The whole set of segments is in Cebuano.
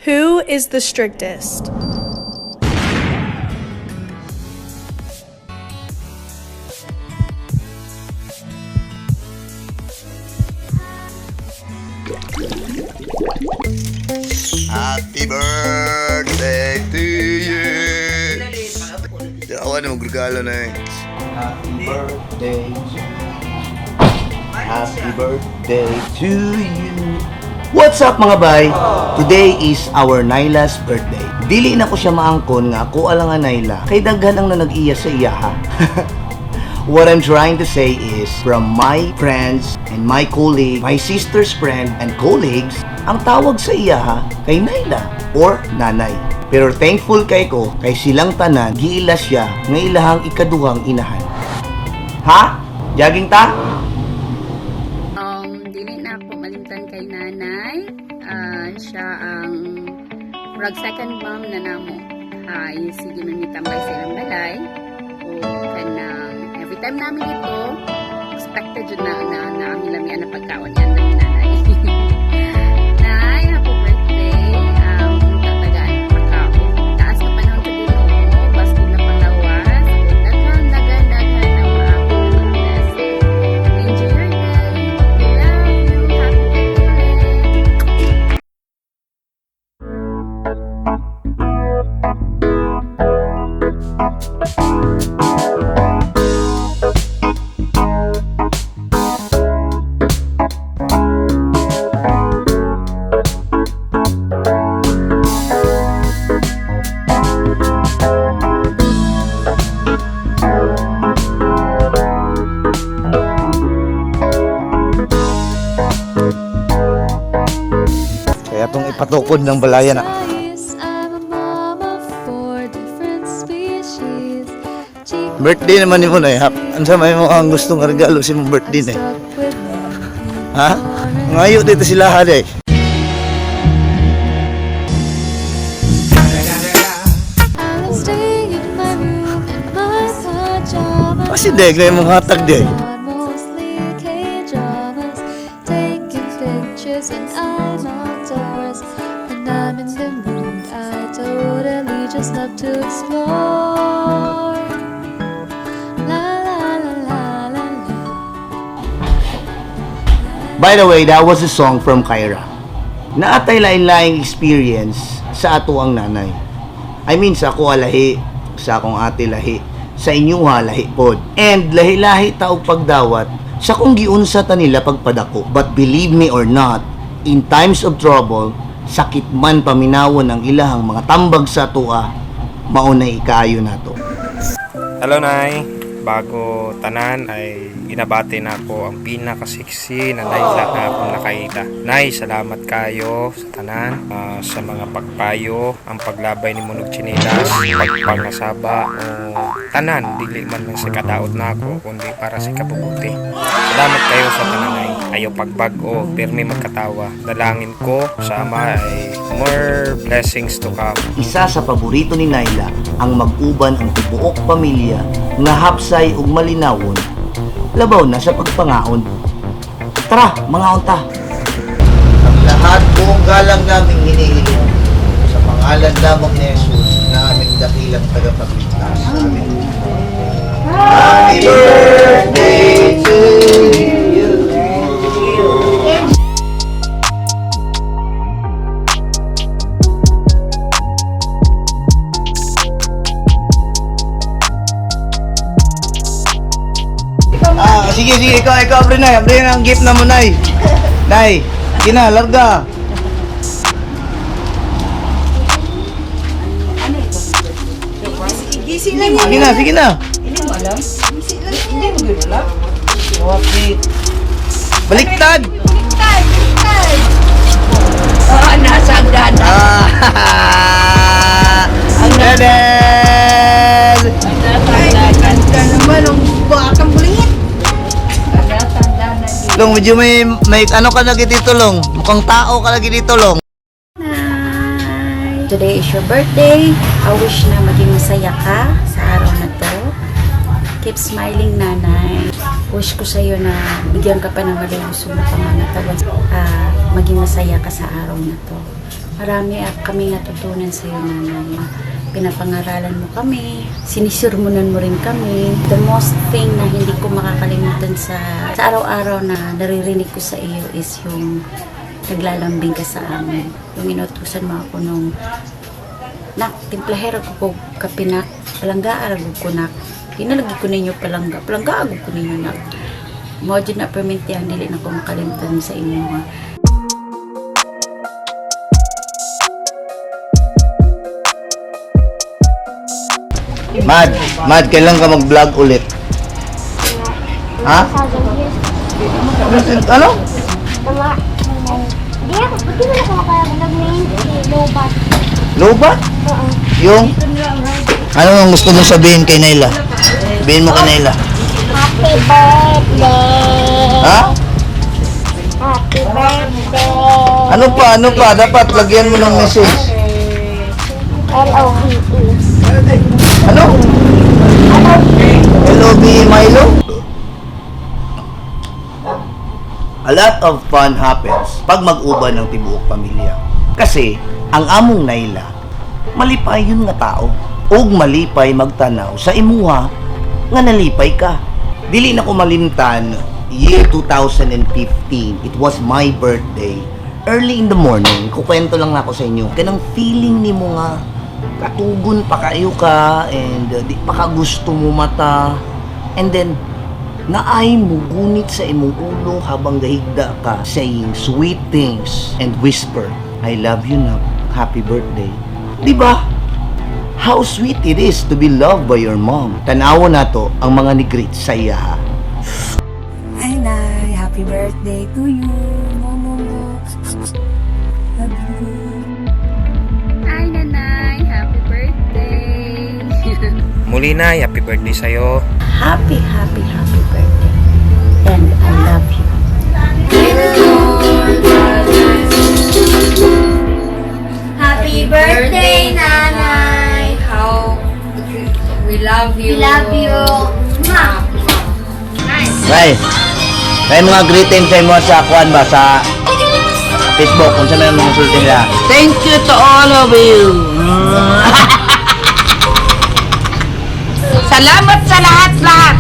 Who is the strictest? Happy birthday to you. Ako na magregalo na eh. Happy birthday. Happy birthday to you. What's up, mga bay? Today is our Naila's birthday. Dili na ko siya maangkon nga ako alang nga Naila. Kay daghan ang nanag-iya sa iya ha. What I'm trying to say is, from my friends and my colleague, my sister's friend and colleagues, ang tawag sa iya ha, kay Naila or Nanay. Pero thankful kay ko, kay silang tanan, giila siya nga ilahang ikaduhang inahan. Ha? Jogging ta? Dili na ako malimtan kay nanay. Ah, siya ang murag second mom na namo. Hi, sige man mitambay sa ilang balay. O kanang every time namin ito, expected jud na na na kami lamian na pagkaon yan ng nanay. Nay, happy birthday. Tatagaan pa ka. Taas ka panahon sa Ginoo, baskog na panglawas. Ug daghan daghan daghan na maapil na mga blessing. Enjoy your day. We love you. Happy birthday. Kaya itong ipatukod ng balaya na. I'm a mom of four different species. Birthday naman ni mo na eh. Ano sa may mo ang gustong regalo sa imong birthday na eh? Stuck with Ha? Ngayo dito sila ha eh. I love staying in my room in my pajamas. Kasi deg na imong hatag de. Mostly K-dramas, taking pictures and I'm outdoors. When I'm in the mood, I totally just love to explore. La la la la la la. By the way, that was a song from Kyra. Naatay lain-laing experience sa ato ang nanay. I mean, sa ako lahi, sa akong ate lahi, sa inyo ha lahi pod. And lahi-lahi taog pagdawat sa kung giunsa ta nila pagpadako. But believe me or not, in times of trouble, sakit man paminawon ang ilahang mga tambag sa atoa, maunay ikaayo nato. Hello, Nay. Bago tanan ay ginabati na ako ang pinakasiksi na Naila na akong nakaila. Nay, salamat kayo sa tanan, sa mga pagpayo, ang paglabay ni Munog Chinilas, pagpangasaba, o tanan, dili man lang sa kadaot na ako, kundi para sa kabubuti. Salamat kayo sa tanan, Nay. Ayaw pagbag-o, pirmi magkatawa. Dalangin ko sa Ama ay more blessings to come. Isa sa paborito ni Naila ang mag-uban ang tibuok pamilya nga hapsay ug malinawon labaw na sa pagpangaon. Tara, mangaon ta. Ang lahat buong galang naming hinihiling sa pangalan lamang ni Jesus na aming dakilang tagapagligtas. Amen. Happy birthday to you. Ah, sige, sige, ikaw, ikaw, abre na, abre na ang gift na mo, Nay. Nay, sige na, larga. Gising lang yan. Sige na, sige na. Hindi mo alam? Gising lang yan. Hindi mo yun alam? Okay. Baliktad. Baliktad! Baliktad! Ah, nasa hagdan. Ah, Dadal! Ay, ganda naman. Ang batang bulingit. Long, medyo may ano ka lagi dito, Long. Mukhang tao ka lagi dito, Long. Nay! Today is your birthday. I wish na maging masaya ka sa araw na to. Keep smiling, nanay. Wish ko sa'yo na bigyan ka pa ng malulusog na pangangatawan. Ah, maging masaya ka sa araw na to. Marami kami natutunan sa iyo, Nanay. Pinapangaralan mo kami, sinisurmunan mo rin kami. The most thing na hindi ko makakalimutan sa araw-araw na naririnig ko sa iyo is yung naglalambing ka sa amin. Yung inutusan mo ako nung, "Nak, timplahero ko ko kape, nak. Palangga arag ko, nak. Dinalagi ko ninyo palangga. Palangga ko ninyo, nak." Mao jud na perminti ang dili na ko makalimutan sa inyo ha. Mad, Mad, kailan ka mag-vlog ulit? Ha? Ano? Tama. Hindi ako, hindi mo na ako makakaglag na yun. Lobat. Lobat? Oo. Yung? Ano ang gusto mong sabihin kay Naila? Sabihin mo kay Naila. Happy birthday! Ha? Happy birthday! Ano pa? Ano pa? Dapat lagyan mo ng message. Love. Ano? Love Milo? A lot of fun happens pag mag-uban ng tibuok pamilya. Kasi, ang among Naila, malipay yun nga tao. Ug malipay magtanaw sa imuha nga nalipay ka. Dili na ko malimtan, year 2015, it was my birthday. Early in the morning, kukwento lang ako sa inyo. Kanang feeling nimo nga katugon pa kayo ka and di pa ka gusto mo mata. And then, naay mo gunit sa imong ulo habang gahigda ka saying sweet things and whisper, "I love you na, happy birthday." Di ba? How sweet it is to be loved by your mom. Tanawo nato ang mga ni-greet sa iya ha. Hi, Nay. Happy birthday to you. Momo mo. Love you. Hi, Nanay! Happy birthday! Muli, Nay, happy birthday sa'yo. Happy, happy, happy birthday. And I love you. Happy birthday, Nanay! How we love you. We love you. Mwah! Nay, kay mga greeting sa imo sa kuan ba sa Facebook kung sa may mga sulti nila. Thank you to all of you. Salamat sa lahat-lahat.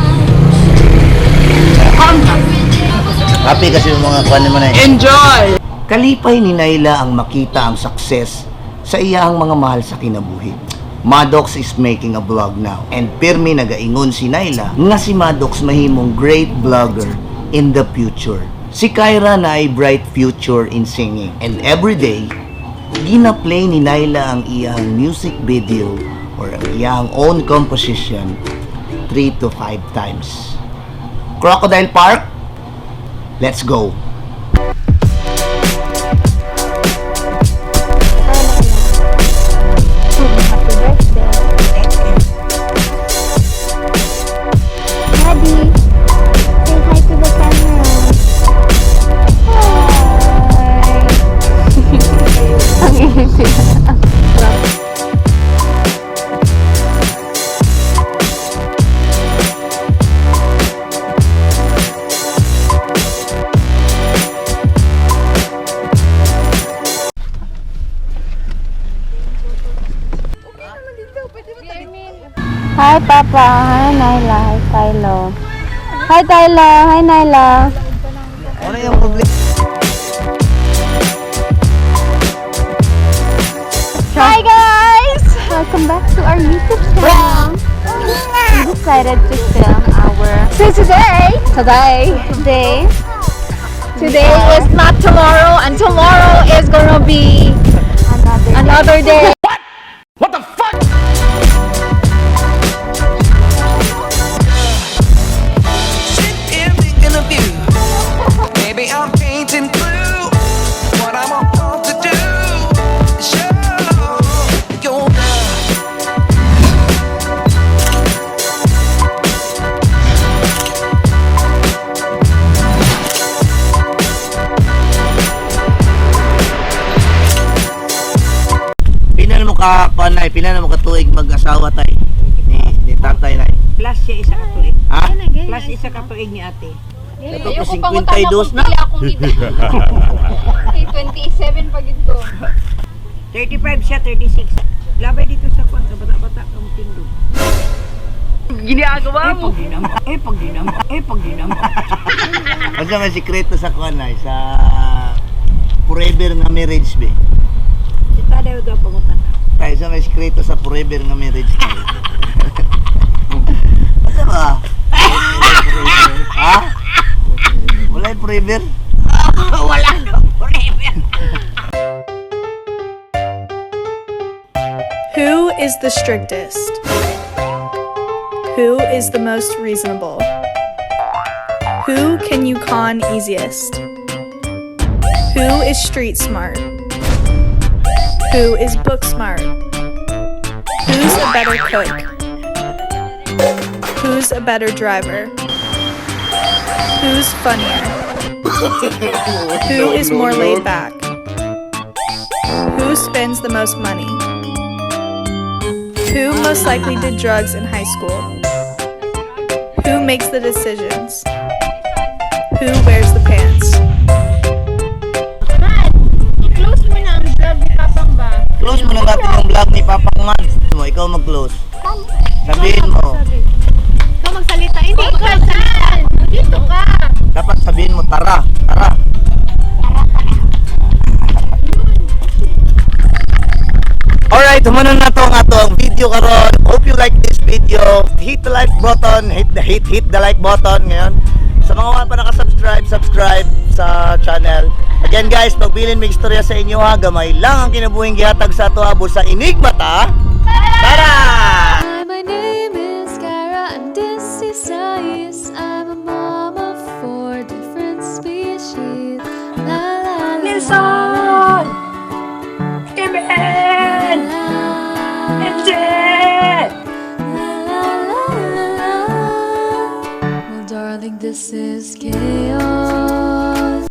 Happy kasi yung mga kuan mo na. Enjoy! Kalipay ni Naila ang makita ang success sa iyang mga mahal sa kinabuhi. Maddox is making a vlog now. And pirmi nagaingon si Naila nga si Maddox mahimong great vlogger in the future. Si Kyra na ay bright future in singing. And every day, gina-play ni Naila ang iyang music video or ang iyang own composition 3 to 5 times. Crocodile Park, let's go! Happy birthday. Daddy, say hi to the camera. Hi. Ang init. Hi, Papa. Hi, Naila. Hi, Tylo. Hi, Tylo. Hi, Naila. Ano yung problema? Hi, guys! Welcome back to our YouTube channel. We decided to film our... So today, Today, today is not tomorrow, and tomorrow is gonna be another another day. Sit here thinking of you. Maybe I'm painting blue. What I'm about to do. Show your love. Pila na mo ka panay, pila na mo ka tuig mag-asawa tay ni tatay nay. Plus siya isa ka tuig. Ha? Plus isa ka tuig ni ate. Ito ko 52 na. Akong edad. 27 pag ito. 35 siya, 36. Labay dito sa kwan, sa bata-bata kang tindog. Ginagawa mo. Eh, pag dinam. Eh, pag dinam. Ano may sikreto sa kuan ay sa forever nga marriage be? Si Tadayo daw pangutan. Tayo sa may sikreto sa forever nga marriage. Asa ba? Ha? Wala yung forever? Wala no forever. Who is the strictest? Who is the most reasonable? Who can you con easiest? Who is street smart? Who is book smart? Who's a better cook? Who's a better driver? Who's funnier? Who is more laid back? Who spends the most money? Who most likely did drugs in high school? Who makes the decisions? Who wears the pants? I-close mo na ang vlog ni Papang ba? Close mo na natin yung vlog ni Papang Mads. Mo, ikaw mag-close. Sabihin mo. Ikaw magsalita. Hindi, ikaw magsalita. Dito ka. Dapat sabihin mo, tara, tara. Alright, humanon na to ang ato ang video karon. Hope you like this video. Hit the like button, hit the hit hit the like button ngayon. Sa mga wala pa naka-subscribe, subscribe sa channel. Again guys, pagbilin may istorya sa inyo ha, gamay lang ang kinabuhing gihatag sa ato abo sa Enigmata. Tara! Hi, my name is Kara and this is Ice. I'm a mom of four different species. La la la. Nelson! Steven! La, MJ! la, la, la, la. Well, darling, this is chaos.